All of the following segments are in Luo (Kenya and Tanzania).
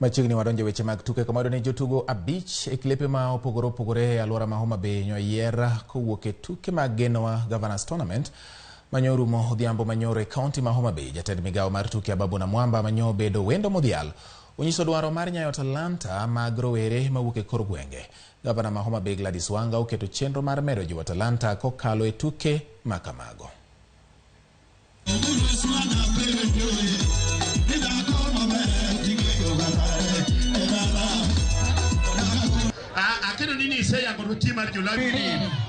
Machiegni wadonjo e weche mag tuke kama wayudo ni jotugo 5 e klepe ma opogore opogore e alwora ma Homa Bay nyoyier kowuok e tuke mag Genoa Governors Tournament manyo rumo odhiambo manyoro e kaunti ma Homa Bay. Jatend migawo mar tuke Ababu Namwamba manyo bedo wendo modhial onyiso dwaro mar nyayo talanta mag rowere mawuok e kor gwenge. Gavana ma Homa Bay Gladys Wanga oketo chenro mar medo jiwo talanta kokalo e tuke ma kamago.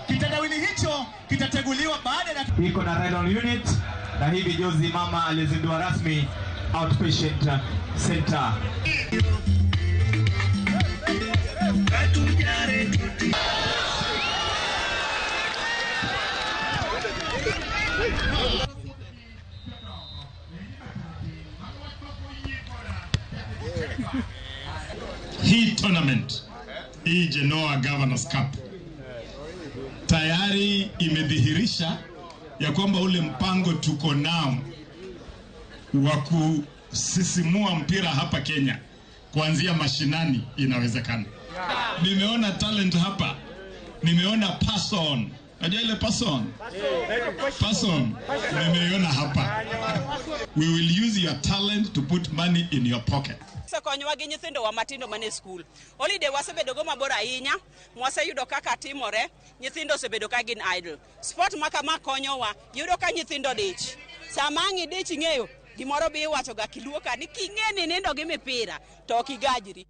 Kitendawili hicho kitateguliwa baada ya iko na renal unit na hivi juzi mama alizindua rasmi outpatient center. Hii tournament hii Genoa Governors Cup tayari imedhihirisha ya kwamba ule mpango tuko nao wa kusisimua mpira hapa Kenya kuanzia mashinani inawezekana. Nimeona talent hapa, nimeona person. Najua ile person? Person nimeiona hapa. We will use your talent to put money in your pocket. Osekonyowa gi nyithindowa matindo mane skul. Holiday wasebedo go mabor ahinya, mwaseyudo kaka timore, nyithindo osebedo ka gin idle. Sport ma kama konyowa, yudo ka nyithindo dich. Sama ang' idich ing'eyo, gimoro be iwacho ga kiluo ka ni king'e ni nindo gi mipira to ok igajri.